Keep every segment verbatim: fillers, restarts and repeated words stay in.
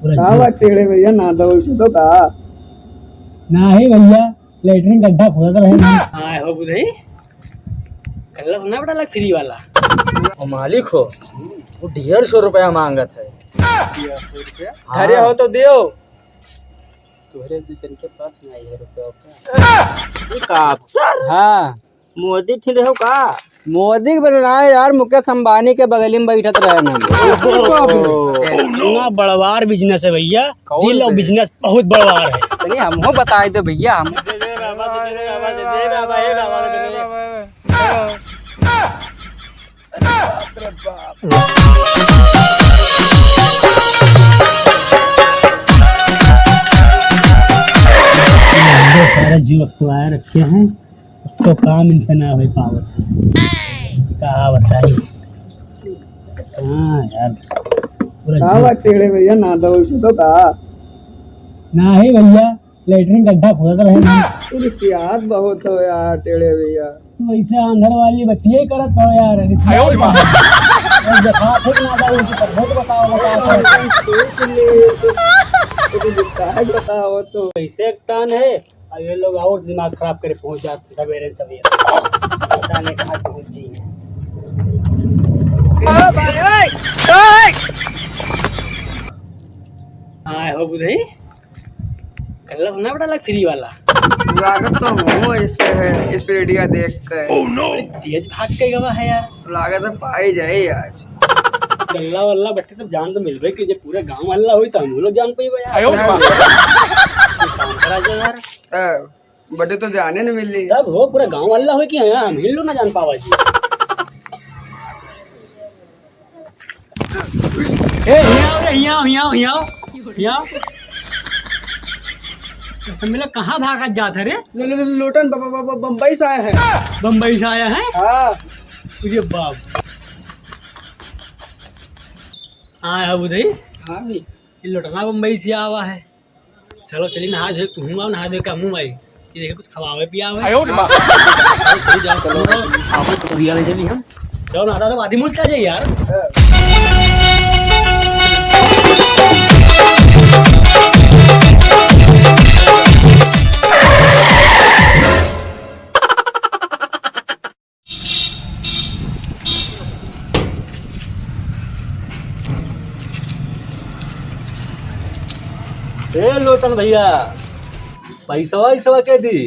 पूरा का जी। बात टेढ़े भैया, ना दो तो का? नाही भैया, लेटरिन गड्ढा खोदत रहे। आए हो बुधई, गल्ला तो ना बड़ा लग फ्री वाला। ओ मालिक हो, वो डेढ़ सौ रुपया मांगत है। डेढ़ सौ रुपया? हाँ। धरे हो तो दियो। तोहरे दू जन के पास नहीं है रुपया का? ये का? हाँ। मोदी ठीक रहो का? मोदी के बने ना यार, मुकेश अंबानी के बगली में बैठत रहे ना। इतना बड़वार बिजनेस है भैया, कौन दिल और से? बिजनेस बहुत बड़वार है। तनी हमको बताई दो भैया, हम सारा जीव अखुआए रखे हैं। तो काम इनसे ना हो पावत है। का बताई? हाँ यार, पूरा का जीव बात टेढ़े भैया, ना दो तो का? नाही भैया, लेटरिन गड्ढा खोदत रहे ना। तू रिसियात बहुत हो यार टेढ़े भैया। तू ऐसे आंधर वाली बतिये करत हो यार। रिसियात बहुत। और देखा फिर ना दो तो बहुत बताओ, बताओ। तू सुन ले, तू, तू रिसियात बताओ तो। ऐसे एक टान है। अब ये लोग और दिमाग खराब करे पहुंच जाते सवेरे सवेरे। पता नहीं कहाँ पहुंच जाइए। आए हो बुधई, कल्ला तो ना बड़ा लग फ्री वाला। लागत तो हूँ ऐसे है, इस वीडियो देख के। बड़ी तेज भाग के गवा है यार। लागत है पाई जाए आज। गल्ला वल्ला बट्टे तब जान तो मिलबे कि जब पूरा गांव हल्ला होई तो हम लोग जान पाइबे यार। आयो रे माँ। काम करा जाए यार। हाँ, बट्टे तो जाने न मिली। तब हो पूरा गांव हल्ला होई कि हाँ, हम ही लोग ना जान पावा जी। ए, हियाँ आओ रे, हियाँ आओ, हियाँ आओ, हियाँ आओ, हियाँ आओ। सब मिला कहाँ भागत जात है रे? लो-, लो-, लो-, लोटन ब-, ब-, ब-, ब-, बम्बई से आया है। बम्बई से आया है? हाँ। अरे बाप। आया है उदय? हाँ भाई। ये लोटना बम्बई से आवा है। चलो चली नहा धोए, तुहूँ आओ, नहा धोए के हमहूँ आई। ये देखे कुछ खवावे पियावे। आयो रे माँ। चलो चली जाओ, चलो। आओ तो भैया ले चली हम। चलो ना दादा, आदि मुल्क आ जाए यार। ए लोटन भैया, पैसवा वैसवा के दी?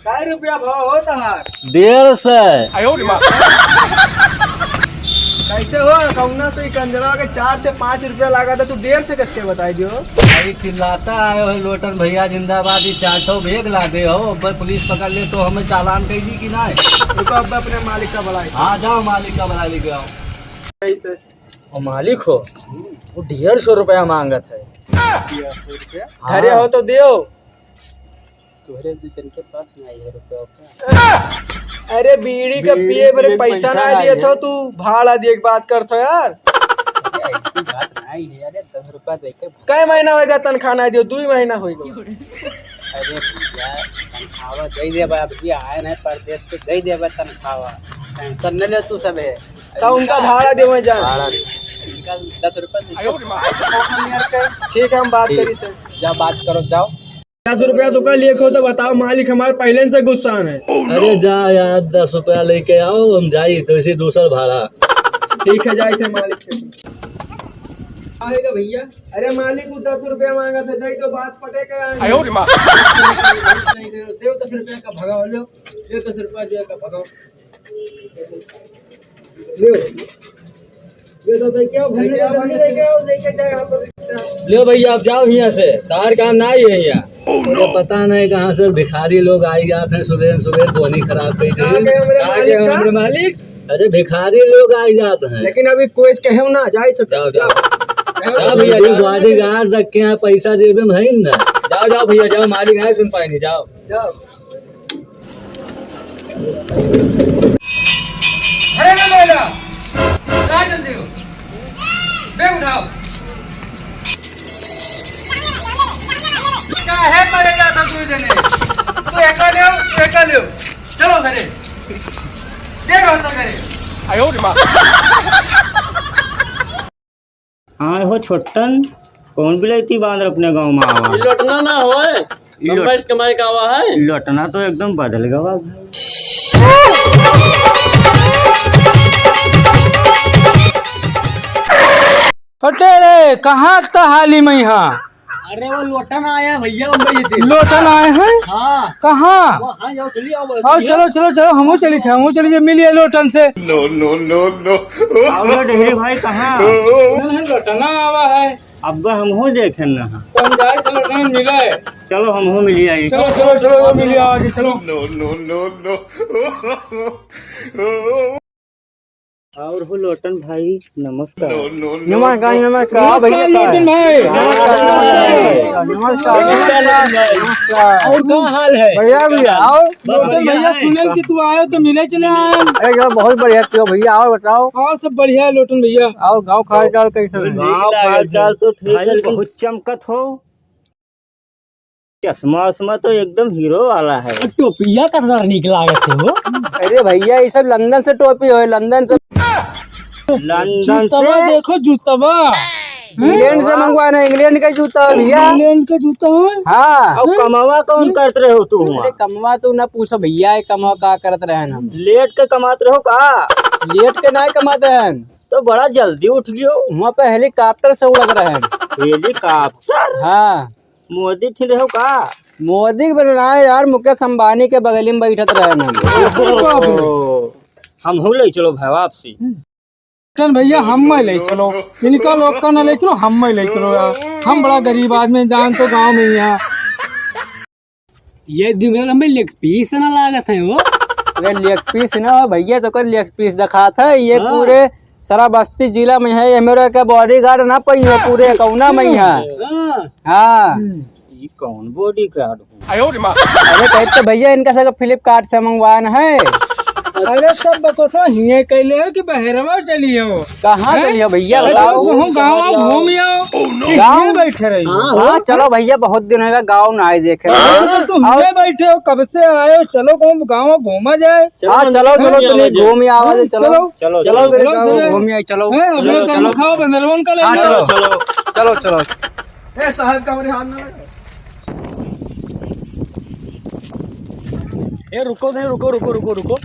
कै रुपया भाव हो तहार? डेढ़ सौ। आयो रे माँ। कैसे हो? कौना से ई कंजरा के चार से पाँच रुपया लागा था, तू डेढ़ सौ कैसे बताई दियो? भाई चिल्लाता है, "ओए लोटन भैया जिंदाबाद, ये चार ठो बैग लादे हो, अब पुलिस पकड़ ले तो हमें चालान कर दी कि ना?" रुको, अब अपने मालिक का बुलाई। हाँ, जाओ मालिक का बुला लेके आओ। सही से। ओ मालिक हो, वो डेढ़ सौ रुपया मांगत है। डेढ़ सौ रुपया? हाँ। धरे हो तो दियो। तोहरे दू जन के पास नहीं है रुपया का? अरे बीड़ी का बीड़ी पिए बरे पिए पैसा पैसा ना ना दिए है। थो, तू भाड़ा दिए के बात करत हो यार। अरे ऐसी बात नहीं है, अरे दस रुपया दे के। कै महीना होइगा तनख्वाह ना दियो? दुई महीना होइगा। अरे भैया, तनख्वाह दे देबा, अभी आए नहीं परदेस से, दे देबा तनख्वाह, tension न ले तू सब है। तो उनका भाड़ा देवे जा। भाड़ा दे। इनका दस रुपया दे। ठीक है, हम बात ठीक। करी थे। जा बात करो, जाओ। दस रुपया तो का लिए को तो बताओ, मालिक हमारे पहले से गुस्सा है। अरे जा यार, दस रुपया लेके आओ, हम जाई तो इसी दूसर भाड़ा। ठीक है, जाए थे मालिक के। आएगा भैया। अरे मालिक, वो दस रुपया मांगा था, जाई तो बात पटे के आए। आयो रे माँ। नहीं दे, दे दस रुपया का भगाओ, लो, दे दस रुपया दे का भगाओ। लो। ये तो देखिए, घर में जल्दी लेके आओ, लेके जाए आप। लो भैया, आप जाओ यहाँ से, तार काम ना ही है यहाँ। अरे पता नहीं कहाँ से भिखारी लोग आई जात हैं सुबह सुबह, बोनी खराब कर दी। कहाँ गए हमारे कहाँ गए मालिक का? हमारे मालिक? अरे भिखारी लोग आई जात हैं। लेकिन अभी कोई कहे ना, जाए सकते जाओ, जाओ। जाओ। जाओ भैया, दो जाओ। Bodyguard रखे हैं, पैसा जेबे में है ना। जाओ, जाओ भैया, जाओ, मालिक ना सुन पाएंगे, जाओ। जाओ। अरे ना बेटा, कहाँ चल दियो? बैग उठाओ। काहे परे जाता तू जने? तू एका ले, तू एका ले। चलो घरे। देर होता घरे। आयो रे माँ। हाँ हो छोटन, कौन बिलायती बांदर अपने गाँव मा आवा? ई लोटना ना होय, ई लोट- बम्बई से कमाई का आवा है। लोटना तो एकदम बदल गवा भाई। अरे रे, कहाँ त हाली मा हा? अरे वो लोटन आया भैया, बम्बई से। लोटन आए हैं? हाँ। कहाँ? वो हाँ, जाओ चलिए, आओ, आओ, चलिए। चलो, चलो, चलो, हमहू चली थे, हमहू चली थे, मिलिए लोटन से। No, no, no, no। आओ ना डेहरी भाई, कहाँ? नहीं, लोटन आवा है। अब हमहू देखे ना। तो हम जाए चलो ना मिले। चलो हमहू मिली आई। चलो, चलो, चलो, वो मिली आओ जी, चलो। No, no, no, no। और हो लोटन भाई, नमस्कार। No, no, no, नमस्कार, no। नमस्कार, नमस्कार भैया। लोटन भाई। नमस्कार, नमस्कार, नमस्कार, नमस्कार। और का हाल है? बढ़िया भैया, और? लोटन भैया, सुनल कि तू आयो तो मिले चले आए। अरे यार, बहुत बढ़िया कियो भैया, और बताओ? और सब बढ़िया है लोटन भैया। और गाँव का हाल चाल कैसे है? गाँव का हाल चाल तो ठीक है, बहुत चमकत हो। चश्मा उश्मा तो एकदम हीरो वाला है। टोपिया का जरा नीक लागत है वो। अरे भैया, ये सब लंदन से टोपी होय, लंदन से। लंदन जूतवा से? देखो, जूतवा। इंग्लैंड से मंगवाना है, इंग्लैंड का जूता है भैया। इंग्लैंड का जूता है? हाँ। अब कमावा कौन करत रहे हो तू हुआँ? अरे कमवा तू ना पूछो भैया, ये कमवा का करत रहे हम। लेट के कमात रहो का? लेट के ना कमाते हैं। तो बड़ा जल्दी उठ लियो। हुआँ पे हेलीकॉप्टर से उड़त रहे हम। हेलीकॉप्टर? हाँ। मोदी ठिन रहो का? मोदी के बना है यार, मुकेश अंबानी के बगली में बैठत रहे ना। ओहो, हमहू ले चलो भाई वापसी। कन भैया, हम मैं ले चलो, इनका लोग का ना ले चलो, हम मैं ले चलो यार। हम बड़ा गरीब आदमी, जान तो गाँव में ही है। ये दिन में लंबे लेग पीस ना लागत है वो। ये लेग पीस ना हो भैया, तो कर लेग पीस दिखात है। ये हाँ। पूरे सारा बस्ती जिला में है, ये मेरे के बॉडीगार्ड ना पई है, पूरे कौना में है। हाँ। हाँ। ई कौन बॉडीगार्ड हो? अरे कहे तो भैया, इनका सब फ्लिपकार्ट से मंगवान है। अरे सब बकवास हिये कैले हो कि बहरवा चली हो? कहाँ हैं? चली हो भैया, अरे बताओ। तो तुम गाँव घूम आओ, कि गाँव? हिये बैठे रही हो? हाँ, हाँ, चलो भैया, बहुत दिन होगा गाँव ना आए देखे। अरे तो तुम और हिये बैठे हो, कब से आए हो? चलो कहूँ गाँव घूमा जाए। चलो हाँ, चलो, चलो, चलो, चलो, चलो, चलो, चलो, चलो, चलो, चलो, चलो, चलो, चलो, चलो, चलो, चलो, हैं, अपने चलो, कम चलो। खाओ, बंदरवन का ले हाँ, जाओ। चलो, चलो, चलो, चलो। ए, साहब का हमरे हाथ ना लगा। ए, रुको, नहीं, रुको, रुको, रुको, रुको।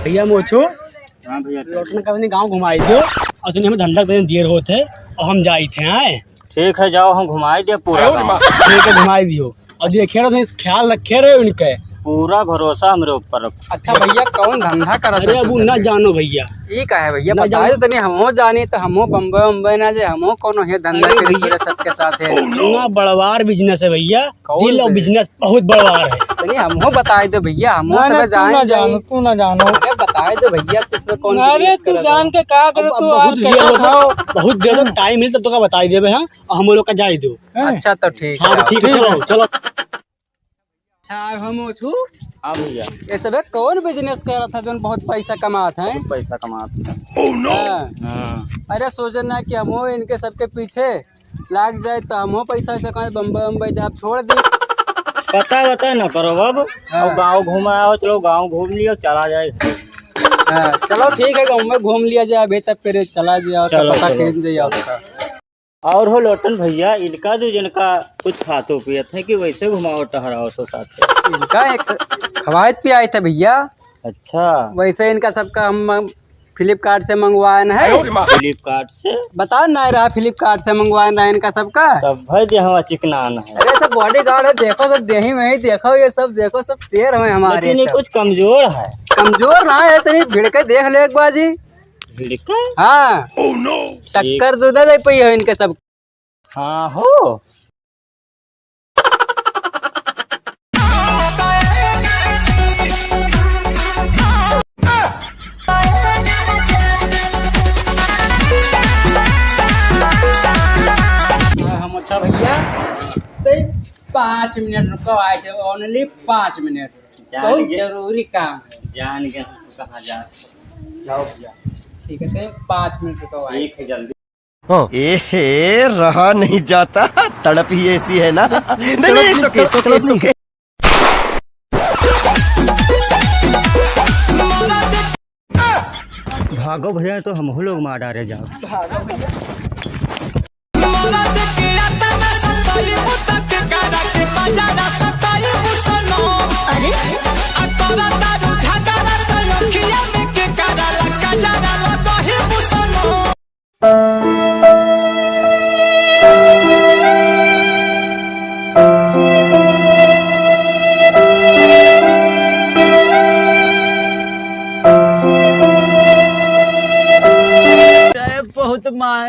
भैया मोछू, हाँ भैया। लोटन का तनी गाँव घुमाई दियो, और तनी हमें धंधा करने देर होत है, और हम जाई थे, आए। ठीक है, जाओ, हम घुमाई दे पूरा गाँव। ठीक है, घुमाई दियो। और देखे रहो, तो ख्याल रखे रहे उनके। पूरा भरोसा हमरे ऊपर रखो। अच्छा भैया, कौन धंधा करत अरे है अब तू उ सब? ना जानो भैया। ई का है भैया, ना बताए जानो। तो तनी हमहू जानी, तो हमहू बम्बई उम्बई ना जाए, हमहू कोनो हे धंधा अरे करे भैया। पूरे सबके साथ है। इतना बड़वार बिजनेस है भैया, कौन दिल और बे-, बिजनेस बहुत बड़वार है। तनी हमहू बताए दो भैया, हमहू ना, सब ना, तू जान ना जाई। जानो, तू ना जानो। अरे बताए दो भैया, तो इसमें कौन अरे बिजनेस तू करत जान हो? के का करो, अब, अब तू बहुत आज देर कैसे होता, खाओ? बहुत देर तक टाइम है, तब तो का बताई देबे हम, और हम लोग का जाए दो। हैं? अच्छा, तो ठीक हाँ, है। तो ठीक है, ठीक चलो, है। चलो। अच्छा, हम ओछू। हाँ भैया। ये सब कौन बिजनेस करत है, जोन बहुत पैसा कमात है? बहुत पैसा कमात है। हाँ। हाँ। अरे, सोचे ना कि हमहू इनके सबके पीछे लाग जाए, तो हमहू पैसा वैसा कमाए, बम्बई उम्बई जाब, छोड़ दी। पता वता ना करो अब। हाँ। अब गाँव घूम आओ, चलो, गाँव घूम लियो, चला जाए। हाँ, चलो, ठीक है, गाँव में घूम लिया जाए, अभी तक फिर चला जाए, और चलो, पता चलो। कहीं जाए, और का। और हो लोटन भैया, इनका दू जन का कुछ खातो पियत है कि वैसे घुमाओ टहराओ तो साथ में? इनका एक खवाइत पियाइत है भैया। अच्छा। वैसे इनका सबका हम फ्लिपकार्ट से मंगवाए हैं। फ्लिपकार्ट से? बता ना रहा, फ्लिपकार्ट से मंगवाए रहा इनका सबका। तब भाई देहवा चिकनान है। अरे सब बॉडीगार्ड है, देखो सब देही में ही देखो, ये सब देखो सब शेर हैं हमारे लेकिन ये सब। कुछ कमजोर है। कमजोर ना है, तेरी भिड़ के देख ले एक बार जी। भिड़ के? हाँ। Oh no! टक्कर तो दे दे पई हो इनके सब। हाँ हो। हम अच्छा भैया, तो पाँच मिनट रुको, आए थे, only पाँच मिनट। जान बहुत गए। जरूरी काम है। जान गए, कहाँ जा? जाओ भैया। ठीक है, तो पाँच मिनट रुको, आए। ठीक है, जल्दी। हाँ। एहे, रहा नहीं जाता, तड़प ही ऐसी है ना। नहीं, नहीं, नहीं, it's okay, it's okay, it's okay। भागो भैया, तो हमहू लोग मार डारे जाओ। भागो भैया।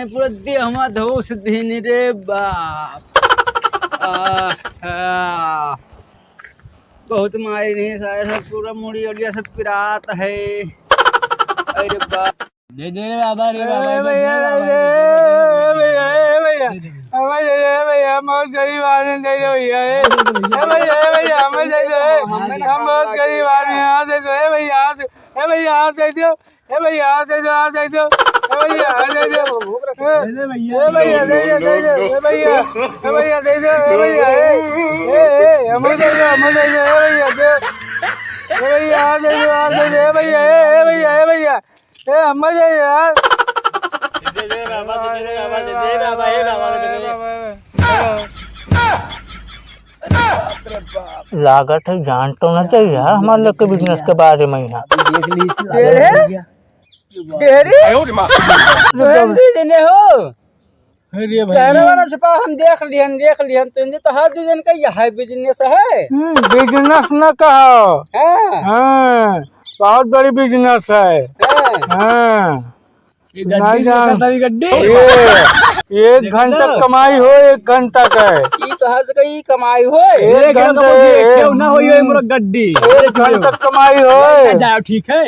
पूरा देह हमार धोस दिन रे बाप। आहा। बहुत मारी नहीं सारे, सब पूरा मुड़ी उड़िया सब पिरात है। अरे बाप। दे दे रे बाबा, रे बाबा, ए दे दे भैया, रे बाबा, ए दे दे। भैया, ए भैया, ए भैया, ए भैया, बहुत गरीब आदमी, दे दे भैया, ए। ए भैया, ए भैया, हमें दे दो, ए। हम बहुत गरीब आदमी हैं, यहाँ दे दो, ए भैया, यहाँ दे, ए भैया, यहाँ दे दो, ए भैया, यहाँ दे दो, यहाँ दे दो, ए भैया, यहाँ दे दो। ए, ए भैया, दे दो, दे दो, ए भैया, ए भैया, दे दो, ए भैया, ए, ए, ए, हमें दे दो, हमें दे दो, ए भैया, दे। ए भैया, यहाँ दे दो, यहाँ दे दो, ए भैया, ए, ए भैया, ए भैया। ए, अम्मा जी यार। दे दे बाबा, दे दे बाबा, दे दे बाबा, ए बाबा, दे दे। लागत है जान तो ना चाहिए यार हमारे लोग के बिजनेस के बारे में यहाँ। डेढ़े? डेढ़े? आयो रे माँ। तो हम दे देने हो। अरे भाई। चेहरा वाला छुपा, हम देख लिहन, देख लिहन, तो इनके तो हर दू जन का यह बिजनेस है। हम्म, बिजनेस न कहो। हाँ। हाँ, बहुत बड़ी बिजनेस है। हाँ। हाँ। ये गड्डी नहीं जान। देखा था, ये गड्डी। ये, एक घंटा कमाई हो, एक घंटा का है। ये तो हर जगह ही कमाई हो। एक एक घंटा घंटा, ये एक क्यों ना हो, ये मोर गड्डी। एक घंटा कमाई हो। जाओ, ठीक है।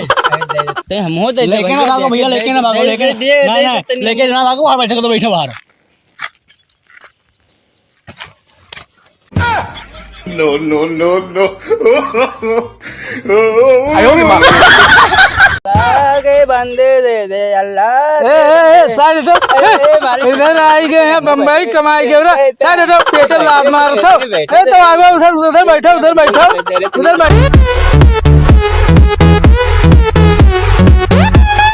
ते हम हो दे, लेके ना भागो भैया, लेके ना भागो, लेके ना, दे, दे, नहीं, दे, नहीं, दे, लेके ना भागो, बाहर बैठे को तो बैठो बाहर। No, no, no, no। आयो रे माँ। आगे बंदे दे दे अल्लाह। ए, ए, ए, साइड हटो। ए, ए, मालिक। इधर आई गए हैं बंबई कमाई के, ए, ए, साइड हटो, पेट में लात मार दो। ए, तो आगो, उधर, उधर बैठो, उधर बैठो, उधर बैठो।